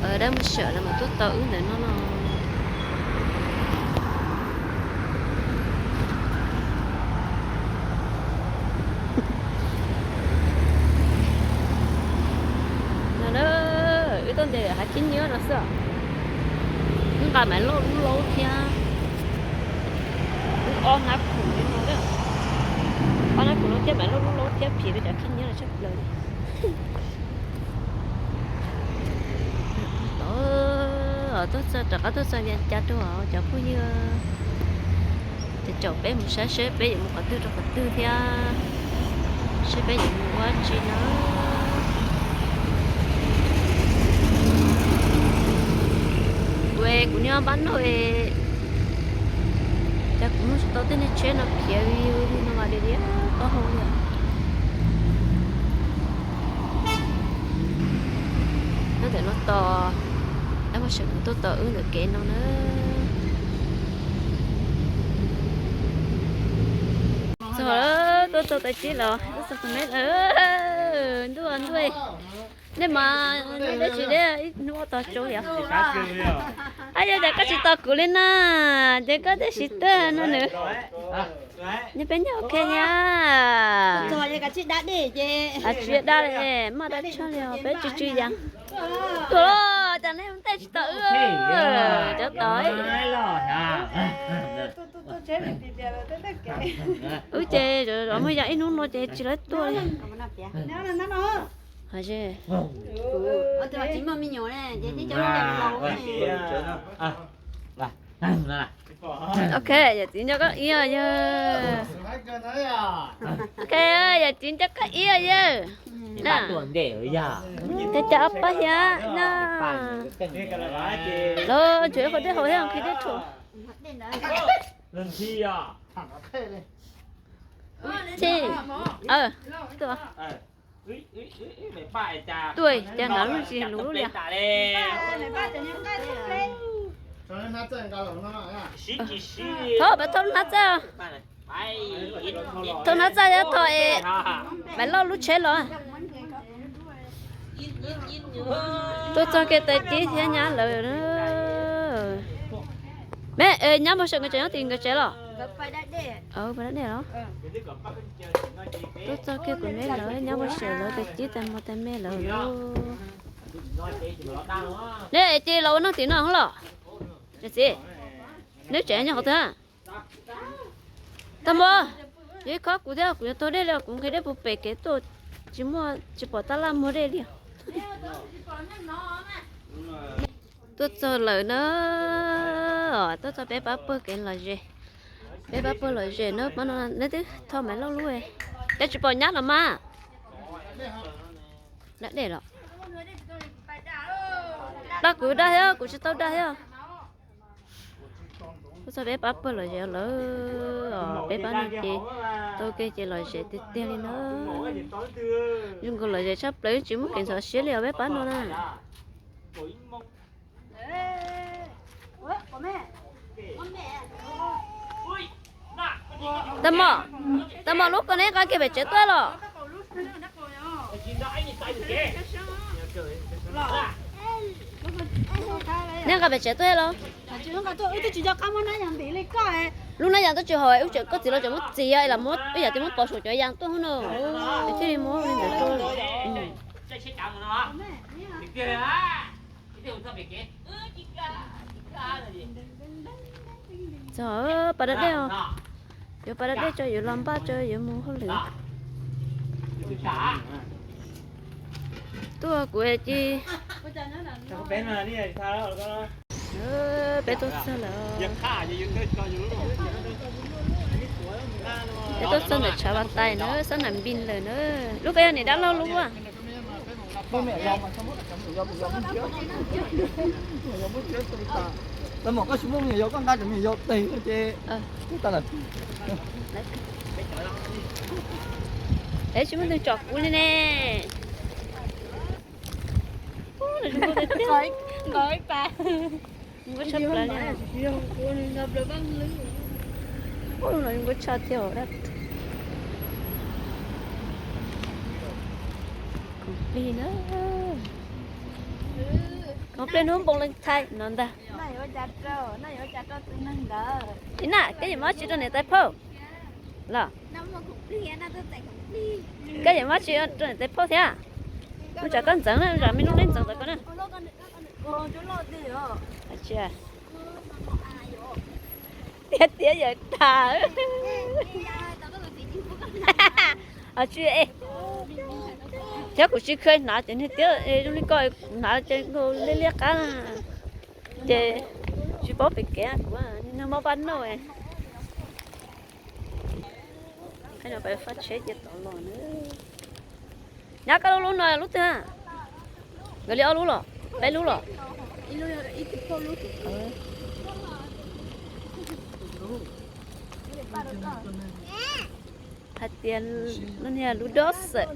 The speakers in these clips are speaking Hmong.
Dab muag sawm los mas tuaj tau wb ntawm no no. No na, wb tuaj ntes hav khib nyiab no xwb. Wb nqa Maiv Lauj lub laub thiab, wb ob hnab khoom li no, ob hnab khoom no thiab Maiv Lauj lub laub thiab phim rau cov khib nyiab no tshaj plaws li. Tuaj txog, rov qab tuaj txog Vias Cas rau cov phooj ywg. Ces caum peb mus saib seb peb yuav mus qhov twg rau qhov twg thiab, seb peb yuav mus ua tsi na. Kuv, kuv niag npab noj, cas kuv muab tsis tau tej niag tsheb no khiav li no mas li li taub hau li. Nyob ntawm no tos, dab muag sawm tuaj tos wb ntawm kev no na. Txog, tuaj txog tais tib los tuaj txog tus me, ntuj ntuj, nej mas nej deb tsis deb ib hnub ua tau tsau yom. Ab, yog tias koj tsis tos kuv li na, ces koj thiaj siv tuaj no nws. Nyob peb nyob ok thiab. Tsis da li, maj da tshaj li os, peb tsw tsw yas. Tuaj los cas nej tej tsis tos wb, cov tos. Wb ces muaj yam ib hnub no ces tsis lawv tuaj li. Ok, yawm txiv nco koj ib os yawg. Ok, yawm txiv nco koj ib os yawg. Tej cas ob pab thiab no. Los tsuav ib qho dej haus thiab nqhis dej rhuav. Tsis, tuaj, cas nrad lub tsis lus lub li. Thov pab thauj hnab txaij, thauj hnab txaij thiab thov es Maiv Lauj lub tsheb los. Tuaj txog kiag tais tib thiab nyab lawv. Me, nyab Muag Sawm nkawd tsev nyob tim nkawd tsev los? Pab dab dej los? Tuaj txog kiag kuv me lawv, nyab Muag Sawm lawv tais tib tais Muag tais me lawv. Neb cia los ua neej tim no los? Txiv, neb tsev nyob qhov twg? Tag npa, yog ib khob kuv thiab kuv yuav taug dej li, kuv nqhis dej puag pem kev tuaj, tsis muaj, tsis pom tab laj muag dej li. Tuaj txog lawm na, tuaj txog peb pab pawg kev lom zem, peb pab pawg lom zem na, pab no neb twb tho Maiv Lauj lub, cas tsis pom nyab los mas. Dab dej los? Dab kuv dab thiab, kuv tsis tau dab thiab. Tuaj txog peb pab pawg lom zem lawm, peb pab no ces tau kev ces lom zem tiag tiag li na. Zoo nkaus lom zem tshaj plaws, tsis muaj kev ntxhov siab li os peb pab no na. Tag mom, tag mom lub ko neb nqa kiag pem tsev tuaj los? Neb nqa pem tsev tuaj los? Lub nab yas twb tsis haus, wb tseem, koj txiv los tseem muab txiav los muab ib yam twb muab pov saum cov yas tuaj hub no. Thiaj li muab li ntawd rau. Txog pas da dej os, yuav pas da dej tso yuav los npaj tso yuav mus hauj lwm. Tuaj kuv ci. Peb tuaj txog lawm. Peb tuaj txog ntawm tshav Vaj Tais na, sab nram Npis lawm na. Lub ko yog niam dab laug lub a. Es tsis muaj tus tsom kuv li ne. Zoo nkauj tshaj plaws li. Zoo nkauj tshaj thiab os. Kuv plig na. Mus pliag hnub Valentine no ntag. Ib na, koj yuav muab tsi rau niam tais phauj los? Koj yuav muab tsi rau niam tais phauj thiab? Mus tsam koj ntxeev na, tsam me lub neej ntxeev tau koj na. Tiag tiag yawm tas. Tsi, thiab kuv tsis kheev hnav ces niag tiab zoo li koj hnav ces nkaus liab liab qab na. Ces tsis paub pem kev kuv, nag mob pab noj. Qhov no peb fab tsheb ces tod los na. Nyab, koj lub lub no lub twg? Nkawd li ob lub los? Peb lub los? Hais tias lub niag lub dob xawm.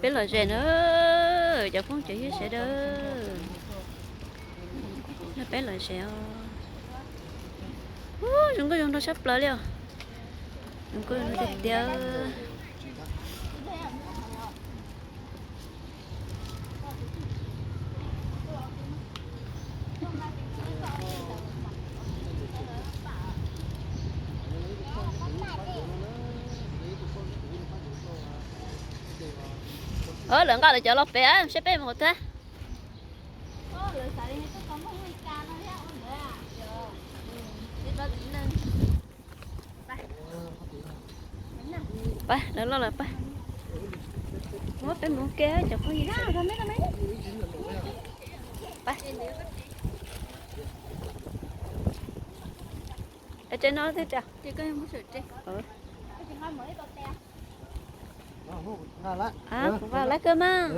Peb lom zem na, cov phooj cov ywg sawv daws. Peb lom zem os. Zoo nkauj zoo nraug sab plaws li os. Zoo nkauj zoo nraug tiag tiag. Lawv nqa lawv cov los pem, saib peb mus hauv twg. Pab, lawv loj lawm pab. Muab peb mus ke cov phooj ywg. Pab. Tsev no twb tsev. Kuv vam lab kawg mas.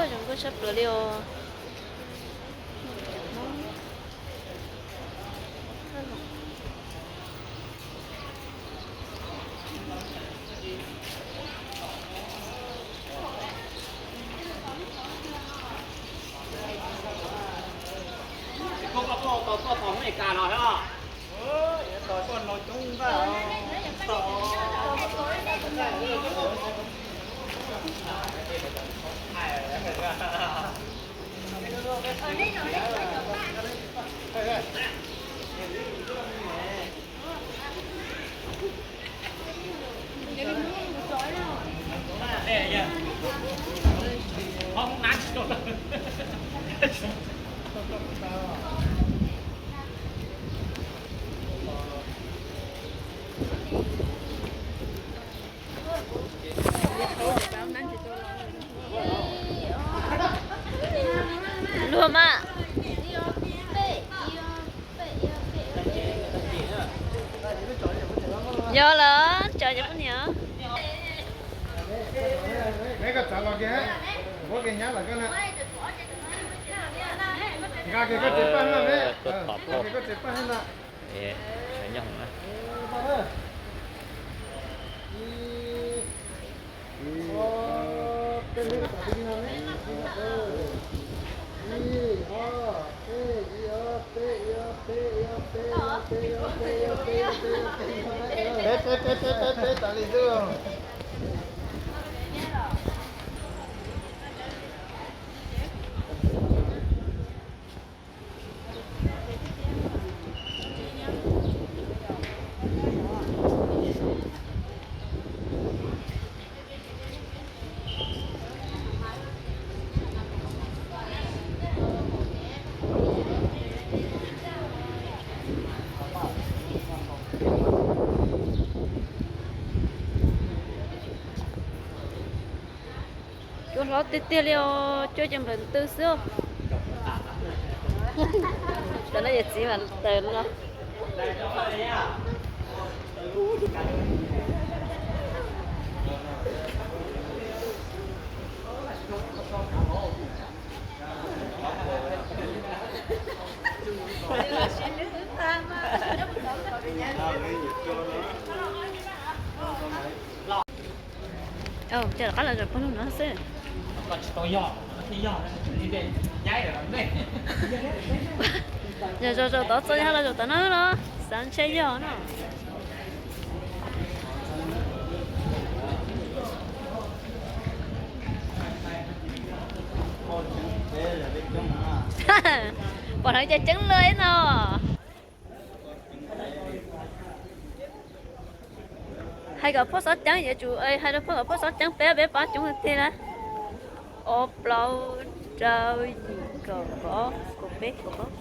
Zoo nkauj sab plaws li os. Luag mas. Yog lawm, tso cov poj niam. Koj txav los kiag, muab kiag nyab los koj na. Nqa kiag koj tsev paj na, nqa kiag koj tsev paj na. Peb, peb, peb, peb, peb tas li xwb. Tiag tiag li os, cuab cov nplawm ntws xwb. Tam no yawm txiv mas taws no. Ces rov qab los zaum pawg lug no xwb. Yog zaum zaum tod txog yog los zaum tom no los xav ntshe yog no. Pom lawv cov ceeb lawm no. Hais kom phauj xob ceeb, yuav tsum hais rau phauj kom phauj xob ceeb, peb peb pab coob tiag tiag na. Ob plaub rau yim kaum ob kaum peb kaum plaub.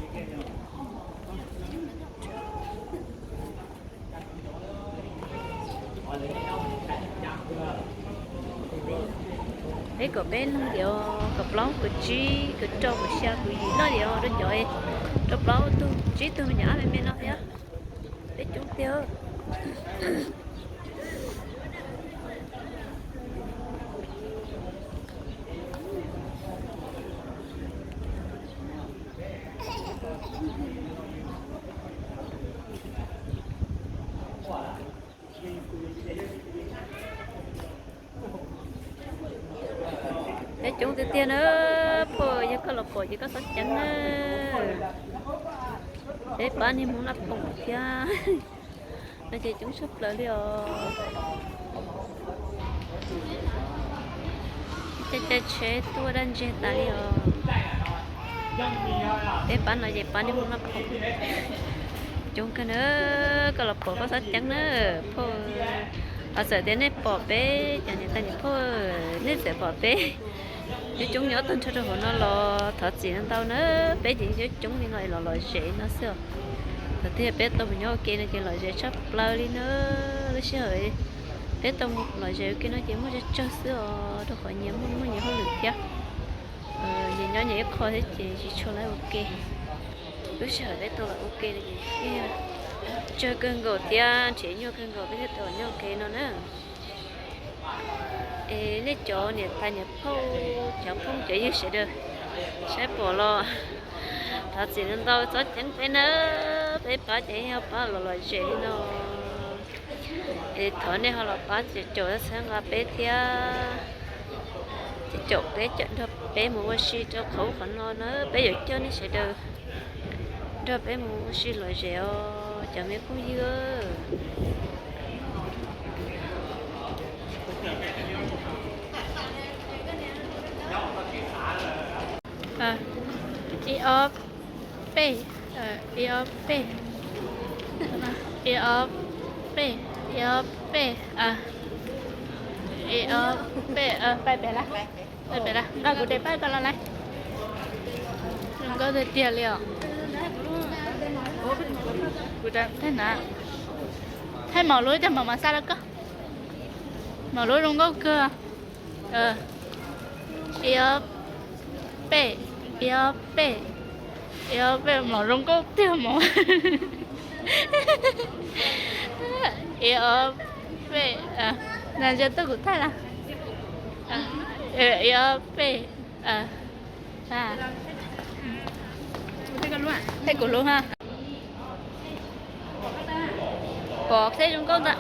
Peb kaum peb leeg tias, kaum plaub kaum tsib kaum rau kaum xya kaum yim no tias rau cov, rau plaub tug tsib tug me nyuam ab me me no thiab. Peb coob tiag. Peb coob tiag tiag na. Phauj, yog koj los pom ces koj xob ceeb na. Peb pab niag Hmoob Naj Phoom thiab. No ces coob tshaj plaws li os. Caij caij tsheb tuaj daj ntseg tas li os. Peb pab no ces pab niag Hmoob Naj Phoom. Coob kawg na, koj los pom koj xob ceeb na. Phauj, txawm tias nej pom peb cov niam tais niam phauj, nej txawm pom peb coob coob nyob tag nrho rau hauv no los thov txim ntau na. Peb ces coob coob li no es los lom zem no xwb os. Thaum twg peb tau mus nyob ua ke no ces lom zem tshaj plaws li na. Lub sij hawm peb tau mus lom zem ua ke no ces muaj tsawg tsawg xwb os, rau qhov nyias muaj muaj nyias hauj lwm thiab. Nyias nyob nyias ib qho thiab ces tsis tshua laj ua ke. Lub sij hawm peb tau los ua ke no ces tsawg kawg nkaus thiab nrhiav nyuaj kawg nkaus peb thiaj tau los nyob ua ke no na. Es nej cov niam tais niam phauj, cov phooj cov ywg sawv daws saib pom los thov txim ntau, txhob ceeb peb na. Peb pab ces yog pab los lom zem li no. Es thov nej ho los pab caum caum txhawb nqa peb thiab. Caum caum peb, caum nrog peb mus ua si rau qhov ub qhov no na, peb yuav coj nej sawv daws nrog peb mus ua si lom zem os cov me phooj ywg. Ib ob peb, ib ob peb, ib ob peb, ib ob peb, ib ob peb, pais pem lawm, pais pem lawm, nqa kuv daim paib ko los lawm. Zoo nkauj tiag tiag li os. Kuv thaij na, thaij mom lub coj mom mas xa rau koj. Mom lub zoo nkauj kawg. Ib ob peb, ib ob peb, ib ob peb, mom zoo nkauj tiag mom. Ib ob peb, na ntshe tuaj kuv thaij na. Ib ob peb, thaij kuv lub ha. Pom seb zoo nkauj ntag.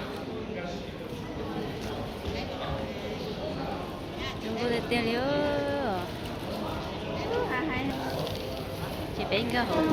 Zoo nkauj tiag tiag li. Ces peb nkag hauv.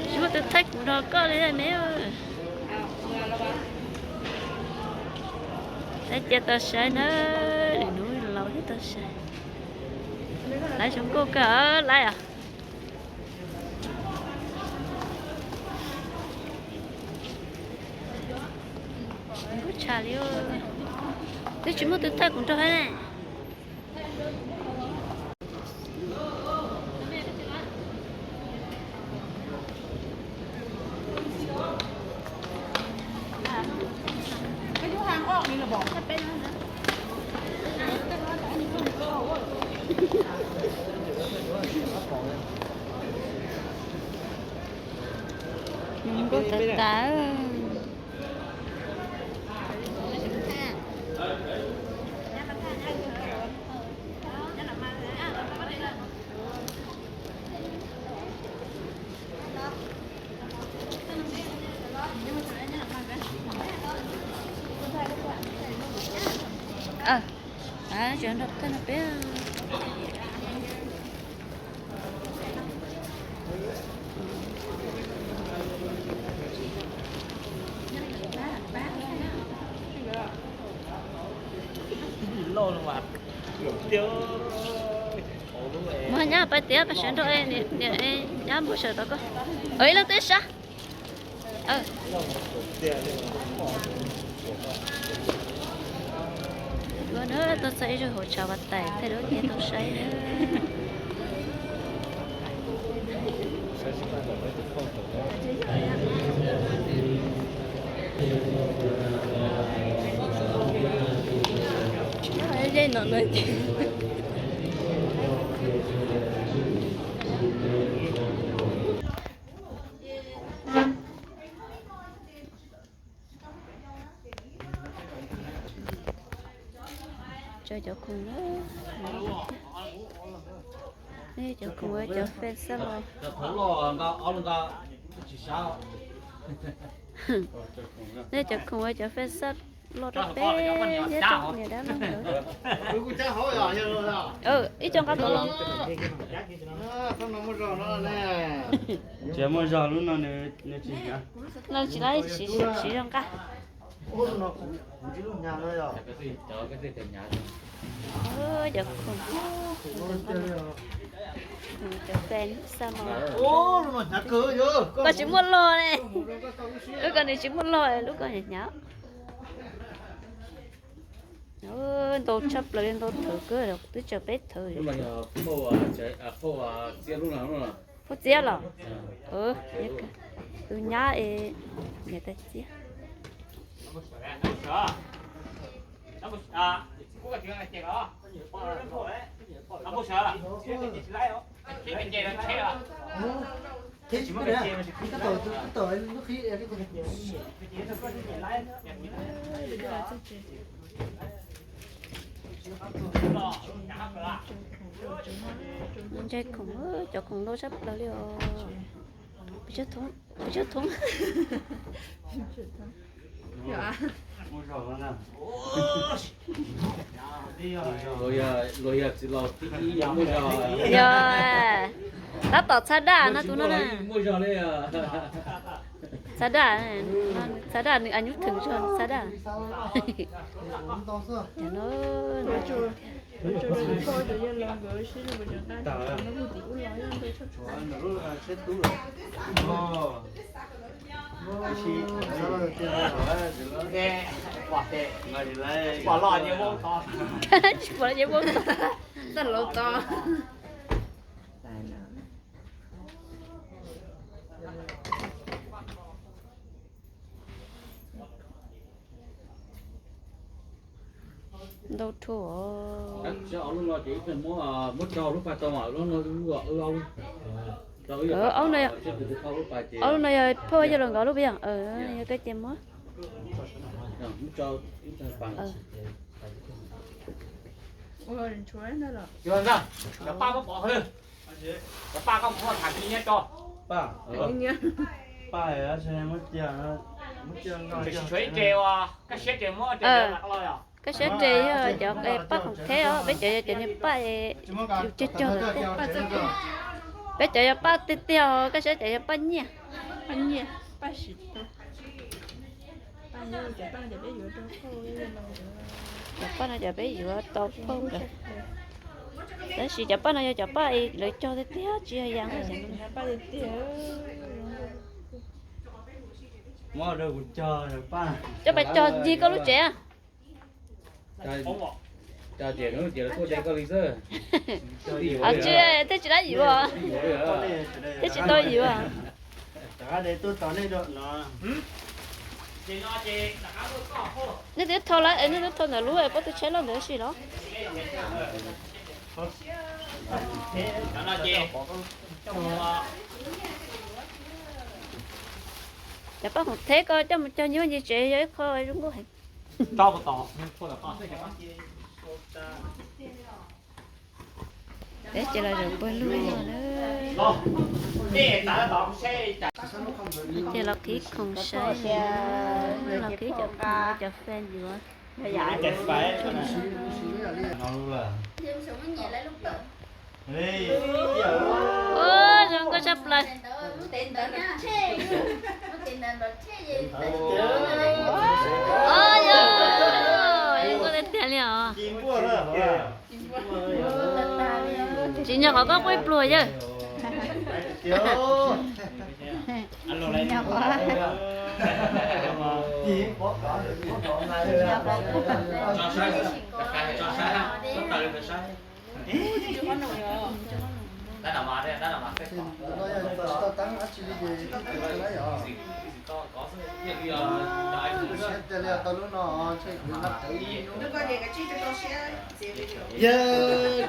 Tsis muaj tus thaij kuv nrog koj li ne. Lawv cia tau saib na, lwm hnub laus thiaj tau saib. Lawv zoo nkauj kawg lawm os. Nkauj tshaj li. Twb tsis muaj tus thaij kuv nrog thiab ne. Nkauj tas tas. Mus nyab pais tiab pais sawv nrog niam nyab npau sawv tau koj. Ib leeg twb sab. Ua na, tuaj txog ib zaug hauv tshav Vaj Tais thaij duab ces tau saib na. Dej no no. Tso cov khoom na. Cov khoom, cov fej xab los. Nej cov khoom, cov fej xab los rau peb thiab rau niam dab laug nkawd. Ib co nqa tod los. Tsis muaj zog lub no nws tsis, no tsis laib, tsis zoo nqa. Cov khoom, cov fej xab los. Koj tsis muaj log ne. Lub ko nws tsis muaj log, lub ko hnyav hnyav. Ntau tshaj plaws li, ntau thawv kawg, twb tsaws peb thawv. Phauj txiab los? Tus nyab es niam tais txiab. Ntshai khoom, cov khoom ntau tshaj plaws li os. Pes tsawg thoob? Yog, tab tom txhab daj no tus no na. Txhab daj, txhab daj nws a nyub theem zog txhab daj. Tsis pom los ces vau to, txoj laus to. Ntau dhau. Aub no yog phauj yog los nkauj lub puas yog? Yog koj ces muab. Paj, koj muab tham kiag nyob tso. Paj, koj siab ces yog cov paj khoom theb os, peb cov yog cov niag paj yus cog cog. Peb cov yog paj tiag tiag os, koj siab ces yog paj nyiaj. Cov paj no cov peb yuav tau phauj lawm. Tab sis cov paj no yog cov paj lawv cog tiag tiag tsis yog yas. Coj pais cog ncig koj lub tsev. Tsis, thiaj tsis dab yuav, thiaj tsis tau yuav. Nej twb thau lawm, nej twb thau ntawm lub pob tw tsheb loj ntawd sim los. Cov paj khoom theb ko coj mus cog ncig vaj ncig tsev yog ib qho zoo nkauj heev. Peb ces los zaum pawg lug no na. Ces los qhib khoom saib, los qhib cov khoom cov fan yuav. Zoo nkauj tshaj plaws. Yog, zoo nkauj tiag tiag li os. Tsis nyog qhov koj quaj pluag yawg. Yog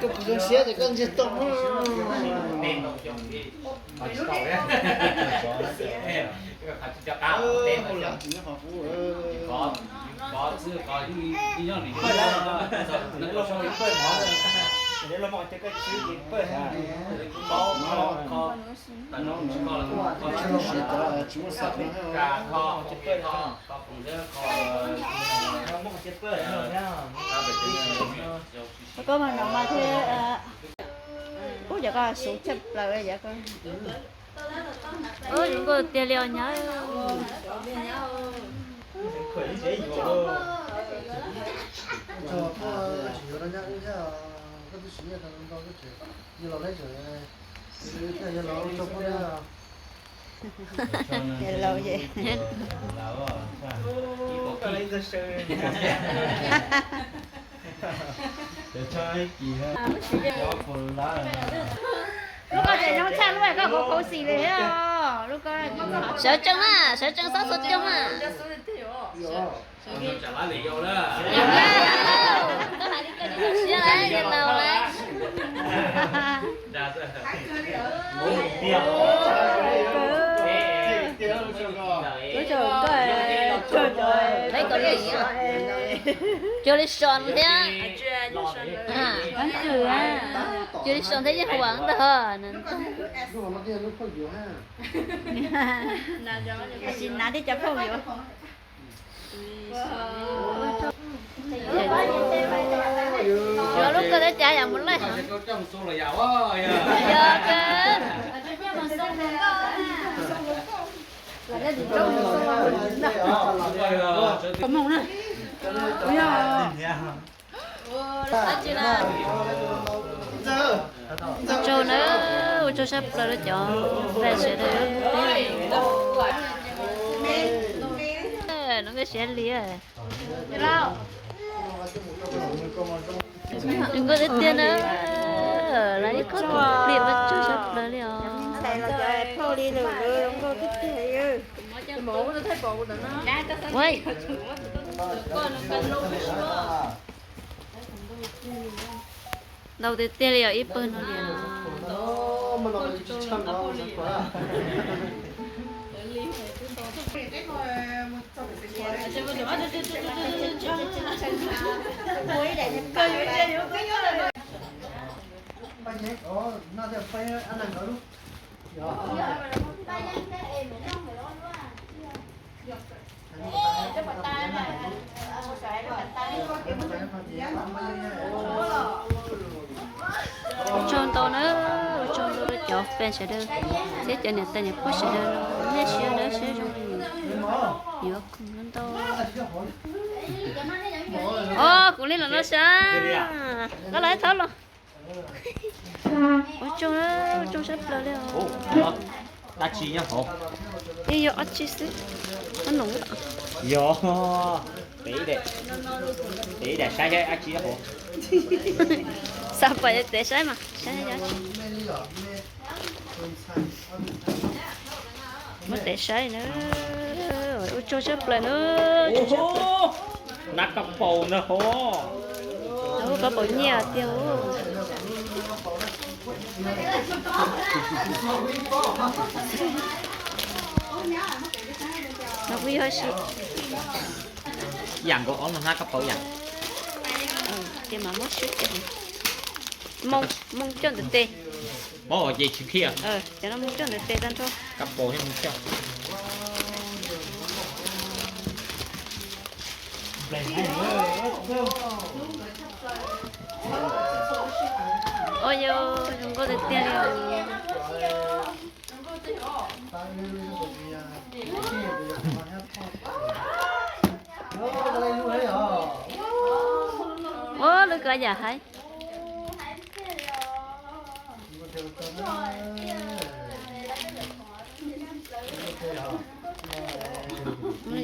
koj puas zoo siab ces koj ntsia tau. Koj mas no mas thiab. Ub, yog koj xub tshaj plaws yog koj. Zoo nkauj tiag li os nyab. Lub ko ces zoo tshaj lub koj khuv khuv xim li thiab. Sawv tsees mas, sawv tsees xob xov tooj mas. Koj hais li koj tsis zoo siab lawm, yog laus lawm. Lub tsaug koj, peb kom li, cuag li Son thiab. Cuag li Son thiab yeej huam ntag. Tsis hnav thiab cov phooj ywg. Yuav lub ko tej cas yam mus laij. Yog kawg. Ua tsaug na, ua tsaug sab plaws rau cov fans sawv daws. No nkauj siab li. Nkauj tiag tiag na. Lawv ib khub plis ua tsaug sab plaws li os. Ntau tiag tiag li os, ib pawg no li. Ua tsaug ntau na, ua tsaug ntau rau cov fans sawv daws thiab cov niam tais niam phauj sawv daws, nej siab dawb siab zoo li yuav koom ntau. Os, kuv li los no sab, koj los ib thab los. Ua tsaug, ua tsaug sab plaws li os. Dab tsi nyob hauv? Yeej yog dab tsi xwb. Yog, tev ib daim saib dab tsi nyob hauv. Xav pom tev saib mas saib dab tsi. Muab tev saib na. Ua tsaug sab plaws na. Nab kab paus ntag hov. Kab paus nyiaj tiag. No kuj yog si. Yam nkaus ob lub hnab kab paus yam. Ces mas muab siab ces moo coj ntawm tes. Paub ces tsis khiaj. Ces no moo coj ntawm tes tag nrho. Kab paus thiab moo coj. Ua yog zoo nkauj tiag tiag li. Ua lub koj yam haib.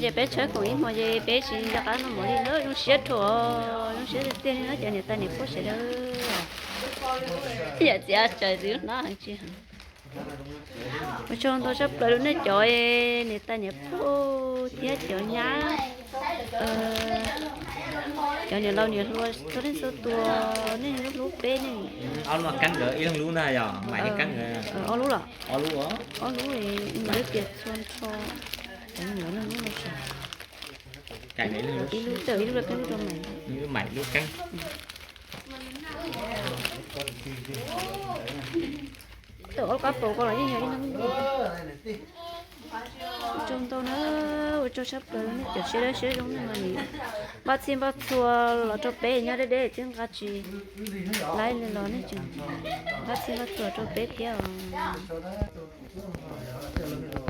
Ces peb tshawb koom ib hmo ces peb tsis nco qab noj mov li na, zoo siab rhuav, zoo siab tiag tiag li na cov niam tais niam phauj sawv daws. Yam txiv tsaws txiv lub hnab heev tsis heev. Ua tsaug ntau tshaj plaws rau nej cov niam tais niam phauj thiab cov nyab, cov niam laus niam hluas txhua leej txhua tus, nej hlub hlub peb ne. Ob lub mas keeb nkawd ib leeg lub ntag yog, Maim thiab Keeb nkawd. Ob lub los? Ob lub, ob lub, ib lub tias txhua nrho, cov nyuam leej lub no tsis, ib lub tawm ib lub rau Keeb, lub rau Maim. Maim lub Keeb. Tawm ob kab paus ko los yeej yog ib leeg. Ua tsaug ntau na, ua tsaug tshaj plaws nej cov siab dawb siab zoo nej mas npaj txhij npaj txhua los rau peb nyob deb deb twb nqa tsis laib li los nej tseem npaj txhij npaj txhua rau peb thiab os.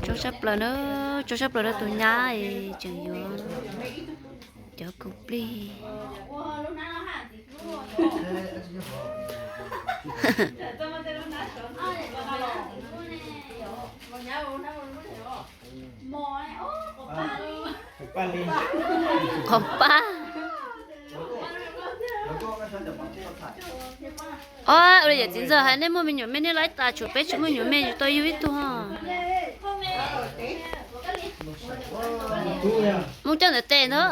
Tsaug tshaj plaws na, tsaug tshaj plaws rau tus nyab tseem yuav cov koom plig. Qhov pab. Os, ua li yawm txiv ntxawm hais nej muaj me nyuam me nej laib tas, tshuav peb tsis muaj nyuam me, tsis tau yug ib tug. Mus coj ntawm tes ntag.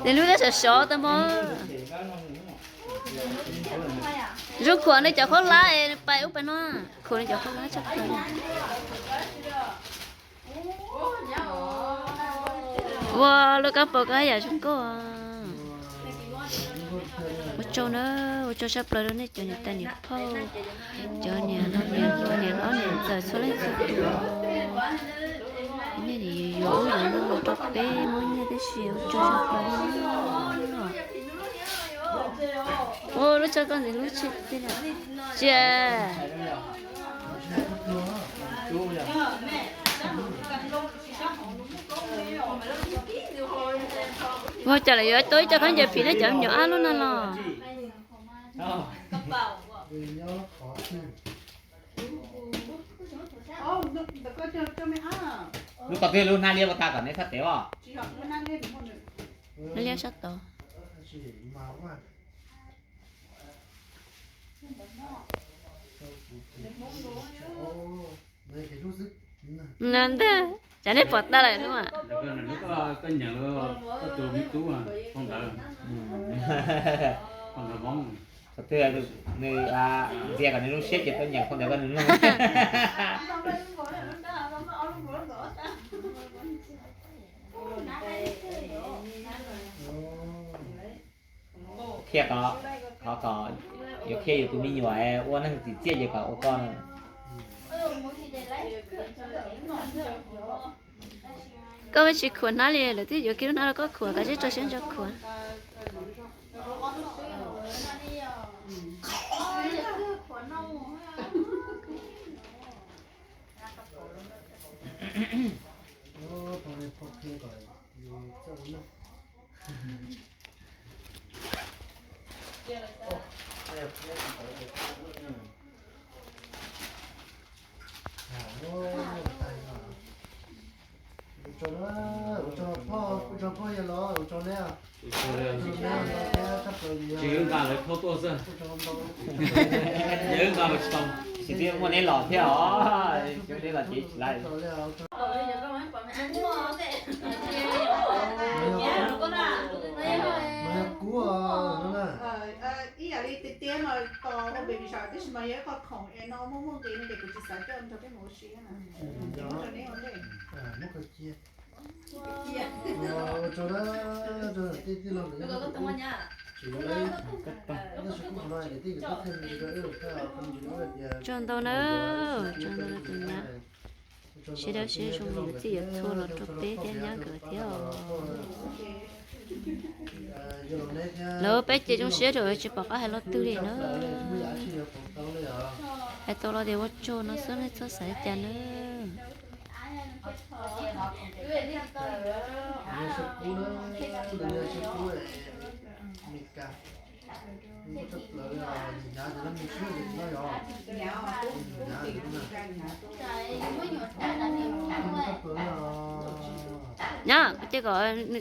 Nws lub dab sov sov tau mog. Zoo khuam nws cov khaub hlab es pais ub pais no, khuam nws cov khaub hlab tshaj plaws. Ua lub kab paus kab yam zoo nkauj. Ua tsaug na, ua tsaug tshaj plaws rau nej cov niam tais niam phauj, cov niam laus niam hluas niam hlob niam ntxawm txhua leej txhua tus. Nej yuav ub yuav no los rau peb muaj nyiaj tib si, ua tsaug tshaj plaws. Ua lub tshaj koj ntxiv lub tshaj tij na. Sia. Ua cas lawv yuav tau ib co khaub ncaws phim nej cov me nyuam ab lub no los? Lub ko twg lub hnab liab ua tag kom neb txhob tev os. Hnab liab sab tod. Ntag, tsam nej pom tag lawm hnub. Qhov twg nws ntxias kom nws zoo siab ces tuaj nyeem phau ntawv koj nws mloog. Qhia kom, qhov kom yuav qhia yus tus me nyuam ua neeg tsim txiaj ces kom ua koj no. Koj tsis khuam hnab li, lawv twb yuav kiag lub hnab rau koj khuam, koj tsis tso siab ntso khuam. Ua tsaug, ua tsaug pog, ua tsaug pog yawg los, ua tsaug neb. Tsis nqa lawv khaub tuaj xwb. Yawg nqa los tsis tau. Tsis muaj neb los thiab os, neb los ces tsis lawm. Mas yog kub no na. Ib yam li tiag tiag mas tos hauv baby shower tab sis mas yog ib qho khoom es no muaj muaj nqis no ces kuv tsis xav coj nrog peb mus ua si na. Muab khaws cia. Ua tsaug na, tij tij laug ntawm nyob tsev, tab sis kuv qhov no niam tij nkawd twb qhia me ntsis rau wb lawm thiab, qhia me ntsis rau wb tias tsaug ntau na, tsaug ntau rau tus nyab. Siab dawb siab zoo li nws txij yuav txhua los rau peb thiab nyab nkawd thiab os. Lawv peb ces zoo siab rau tsis pom qab hais lo twg li na. Hais tau los tias ua tsaug no xwb, nej txhob xav li cas na. Nyab, ces kom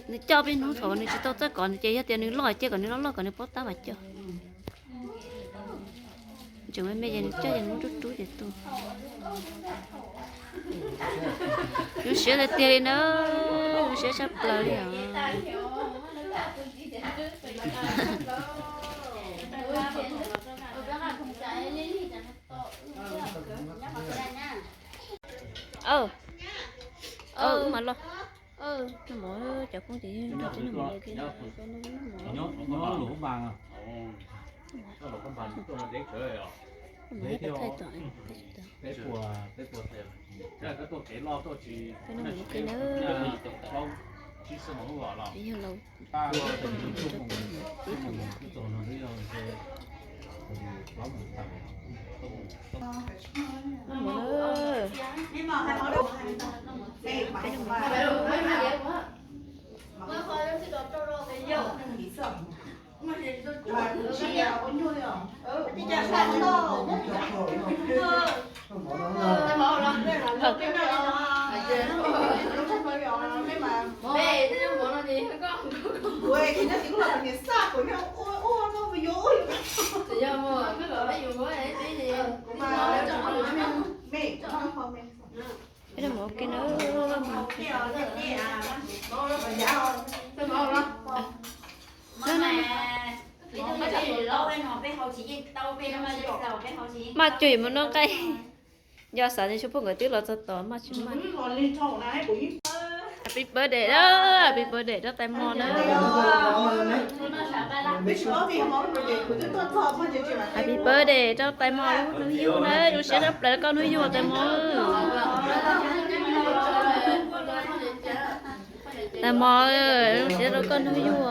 nws coj peb hnub thaum nws tsis tau txawj kov, nws ces yog tias nws loj ces kom nws loj loj kom nws paub tab mas coj. Tseem me me ces nws coj ces nws rub rub ces tu. Zoo siab tiag tiag li na, zoo siab tshaj plaws li os. Aw, aw, wb mam los. Cov phooj ywg nrog peb noj mov li thiab. Peb noj mov ua ke na. Yog laus. Peb noj mov ua ke na. Maj cug mus noj nqaij. Yog xav tias tsoom phooj ywg nkawd twb los txog tod maj tsis maj. Happy birthday, happy birthday rau tais mos na. Happy birthday rau tais mos lub hnub yug na, zoo siab tshaj plaws rau koj hnub yug tais mos. Tais mos, zoo siab rau koj hnub yug.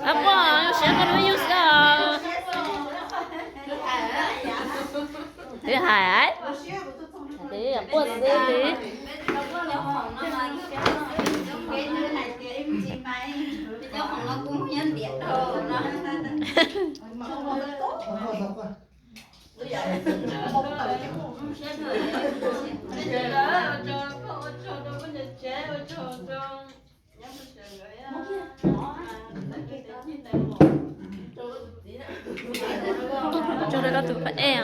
Ab, poj zoo siab koj hnub yug xwb os. Twb hais, twb quaj xwb twb. Tso rau koj tus pab ej.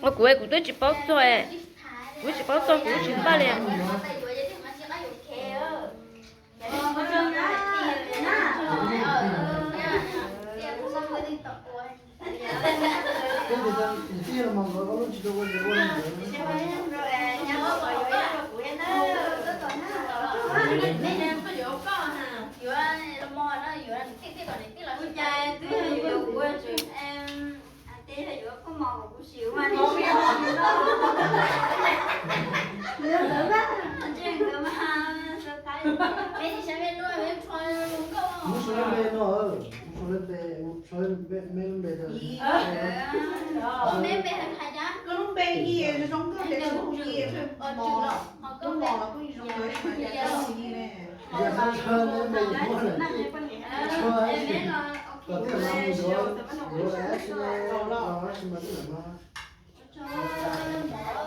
Kuv, kuv twb tsis paub txog, kuv tsis paub txog kuv tsis npaj li.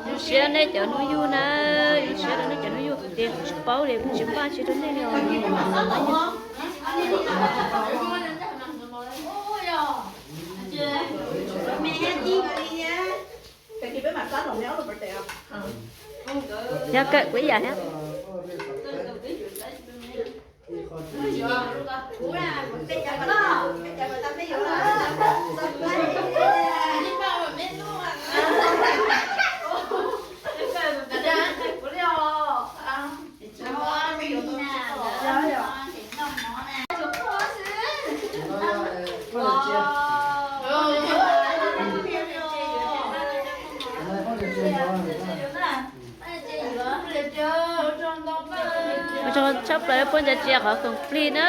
Zoo siab nej cov hnub yug na, zoo siab rau nej cov hnub yug, kuv ces kuv tsis paub li, kuv tsis npaj tsis rau nej li os. Yog kawm kuv ib yam thiab. Ua tsaug tshaj plaws puab ncav tsia qhov khoom plig na.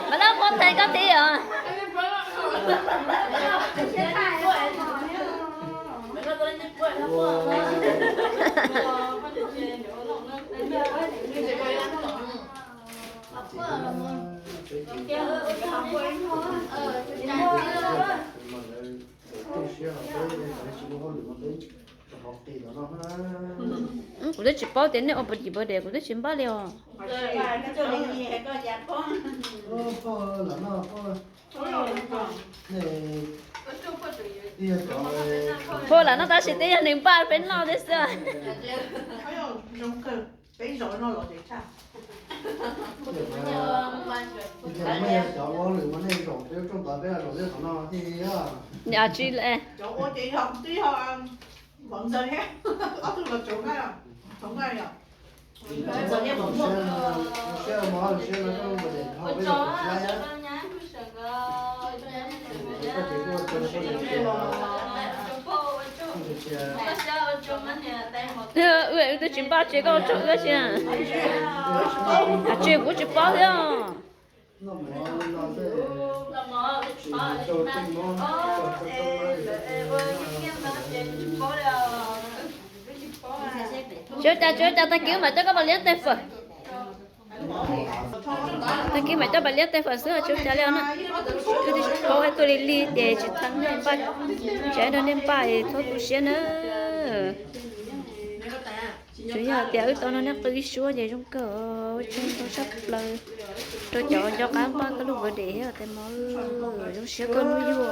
Mas laj puab nthe koj tib os. Kuv twb tsis paub tias nej ua puas tim puas diam, kuv twb tsis npaj li os. Puab lam noj tab sis twb yog nws npaj peb noj thiab xwb. Nim tsis le. Wb twb tsis npaj tsis, koj ua tsaug wb tsis. Tsis kuv tsis paub thiab. Tsis ua cas, tsis ua cas, tag kis mam coj koj mus liab tes fawm. Tag kis mam coj Paj Liab tej fawm xwb tsis ua cas li na. Wb twb paub hais tuaj li lig ces tsis txhawj nej npaj, tsis nrog nej npaj txhob tu siab na. Tsuas yog tias wb tau nrog nej qw ib suab ces zoo kawg, ua tsaug ntau tshaj plaws rau cov nco qab npaj koj lub birthday thiab tes mos, zoo siab koj hnub yug.